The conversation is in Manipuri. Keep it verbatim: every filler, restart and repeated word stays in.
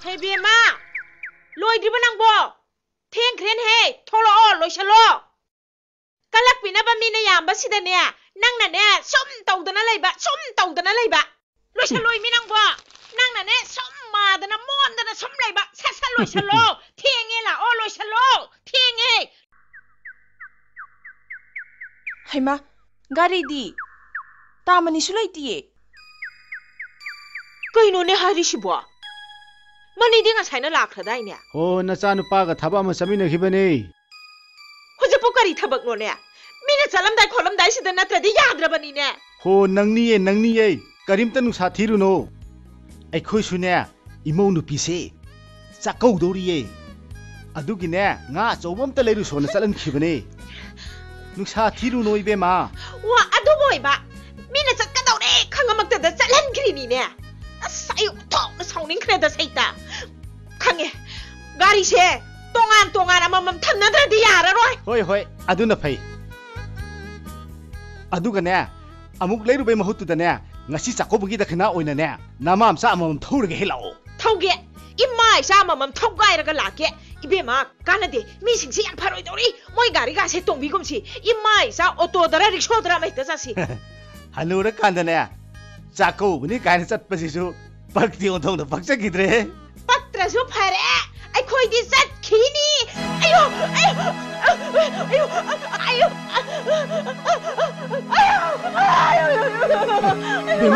ꯍꯦ ꯕꯦꯝꯃ, ꯂꯣꯏꯗ꯭ꯔꯤꯕ ꯅꯪꯕꯣ? ꯊꯦꯡꯈ꯭ꯔꯦꯅꯦꯍꯦ, ꯊꯣꯛꯂꯛꯑꯣ, ꯂꯣꯏꯁꯜꯂꯣ꯫ ꯀꯜꯂꯛꯄꯤꯅꯕ ꯃꯤꯅ ꯌꯥꯝꯕꯁꯤꯗꯅꯦ, ꯅꯪꯅꯅꯦ ꯁꯨꯝ ꯇꯧꯗꯅ ꯂꯩꯕ, ꯁꯨꯝ ꯇꯧꯗꯅ ꯂꯩꯕ꯫ ꯂꯣꯏꯁꯜꯂꯣꯏꯃꯤ ꯅꯪꯕꯣ, ꯅꯪꯅꯅꯦ ꯁꯨꯝ ꯃꯥꯗꯅ ꯃꯣꯟꯗꯅ ꯁꯨꯝ ꯂꯩꯕ꯫ ꯁꯠ ꯁꯠ ꯂꯣꯏꯁꯜꯂꯣ꯫ ꯊꯦꯡꯉꯦ, ꯂꯥꯛꯑꯣ, ꯂꯣꯏꯁꯜꯂꯣ꯫ ꯊꯦꯡꯉꯦ꯫ ꯍꯩꯃꯥ, ꯒꯥꯔꯤꯗꯤ ꯇꯥꯃꯅꯤꯁꯨ ꯂꯩꯇꯤꯌꯦ꯫ ꯀꯩꯅꯣꯅꯦ ꯍꯥꯏꯔꯤꯁꯤꯕꯣ? ꯃꯅꯤꯗꯤ ꯉꯁꯥꯏꯅ ꯂꯥꯛꯈ꯭ꯔꯗꯥꯏꯅꯦ? ꯍꯣ, ꯅꯆꯥꯅꯨꯄꯥꯒ ꯊꯕꯛ ꯑꯃ ꯆꯠꯃꯤꯟꯅꯈꯤꯕꯅꯦ꯫ ꯍꯧꯖꯤꯛꯄꯨ ꯀꯔꯤ ꯊꯕꯛꯅꯣꯅꯦ? ꯃꯤꯅ ꯆꯠꯂꯝꯗꯥꯏ ꯈꯣꯠꯂꯝꯗꯥꯏꯁꯤꯗ ꯅꯠꯇ꯭ꯔꯗꯤ ꯌꯥꯗ꯭ꯔꯕꯅꯤꯅꯦ꯫ ꯍꯣ, ꯅꯪꯅꯤꯌꯦ, ꯅꯪꯅꯤꯌꯦ꯫ ꯀꯔꯤꯝꯇ ꯅꯨꯡꯁꯥ ꯊꯤꯔꯨꯅꯨ꯫ ꯑꯩꯈꯣꯏꯁꯨꯅꯦ, ꯏꯃꯧ ꯅꯨꯄꯤꯁꯦ ꯆꯥꯛꯀꯧꯗꯧꯔꯤꯌꯦ꯫ ꯑꯗꯨꯒꯤꯅꯦ, ꯉꯥ ꯑꯆꯧꯕ ꯑꯝꯇ ꯂꯩꯔꯨꯁꯣꯅ ꯆꯠꯍꯟꯈꯤꯕꯅꯦ꯫ ꯅꯨꯡꯁꯥ ꯊꯤꯔꯨꯅꯣ, ꯏꯕꯦꯝꯃ꯫ ꯋꯥ, ꯑꯗꯨꯕꯨ ꯑꯣꯏꯕ, ꯃꯤꯅ ꯆꯠꯀꯗꯧꯔꯦ ꯈꯪꯉꯃꯛꯇꯗ ꯆꯠꯍꯟꯈ꯭ꯔꯤꯅꯤꯅꯦ꯫ ꯑꯁ, ꯑꯩ ꯑꯣꯟꯊꯣꯛꯅ ꯁꯥꯎꯅꯤꯡꯈ꯭ꯔꯦꯗ, ꯁꯩꯇ꯫ ꯈꯪꯉꯦ, ꯒꯥꯔꯤꯁꯦ ꯇꯣꯉꯥꯟ ꯇꯣꯉꯥꯟ ꯑꯃꯃꯝ ꯊꯝꯅꯗ꯭ꯔꯗꯤ ꯌꯥꯔꯔꯣꯏ꯫ ꯍꯣꯏ, ꯍꯣꯏ, ꯑꯗꯨꯅ ꯐꯩ꯫ ꯑꯗꯨꯒꯅꯦ, ꯑꯃꯨꯛ ꯂꯩꯔꯨꯕꯩ ꯃꯍꯨꯠꯇꯨꯗꯅꯦ, ꯉꯁꯤ ꯆꯥꯛꯀꯧꯕꯒꯤ ꯗꯈꯤꯅꯥ ꯑꯣꯏꯅꯅꯦ, ꯅꯃꯥ ꯃꯆꯥ ꯑꯃꯃꯝ ꯊꯧꯔꯒ ꯍꯦꯛ ꯂꯥꯛꯑꯣ꯫ ꯊꯧꯒꯦ, ꯏꯃꯥ ꯏꯆꯥ ꯑꯃꯃꯝ ꯊꯧꯒꯥꯏꯔꯒ ꯂꯥꯛꯀꯦ꯫ ꯏꯕꯦꯝꯃ, ꯀꯥꯟꯅꯗꯦ, ꯃꯤꯁꯤꯡꯁꯤ ꯌꯥꯝ ꯐꯔꯣꯏꯗꯧꯔꯤ꯫ ꯃꯣꯏ ꯒꯥꯔꯤꯒꯥꯁꯦ ꯇꯣꯡꯕꯤꯒꯨꯝꯁꯤ꯫ ꯏꯃꯥ ꯏꯆꯥ ꯑꯣꯇꯣꯗꯔ ꯔꯤꯛꯁꯣꯗꯔ ꯑꯃ ꯍꯦꯛꯇ ꯆꯠꯁꯤ꯫ ꯍꯅꯨꯔꯀꯥꯟꯗꯅꯦ, ꯆꯥꯛꯀꯧꯕꯅꯤ ꯀꯥꯏꯅ ꯆꯠꯄꯁꯤꯁꯨ ꯄꯛꯇꯤ ꯑꯣꯟꯊꯣꯛꯅ ꯄꯛꯆꯈꯤꯗ꯭ꯔꯦꯍꯦ꯫ ꯄꯛꯇ꯭ꯔꯁꯨ ꯐꯔꯦ, ꯑꯩꯈꯣꯏꯗꯤ ꯆꯠꯈꯤꯅꯤ꯫ ꯑꯌꯣ, ꯑꯌꯣ, ꯑꯌꯣ, ꯑꯌꯣ, ꯑꯌꯣ, ꯑꯌꯣ, ꯑꯌꯣ, ꯑꯌꯣ꯫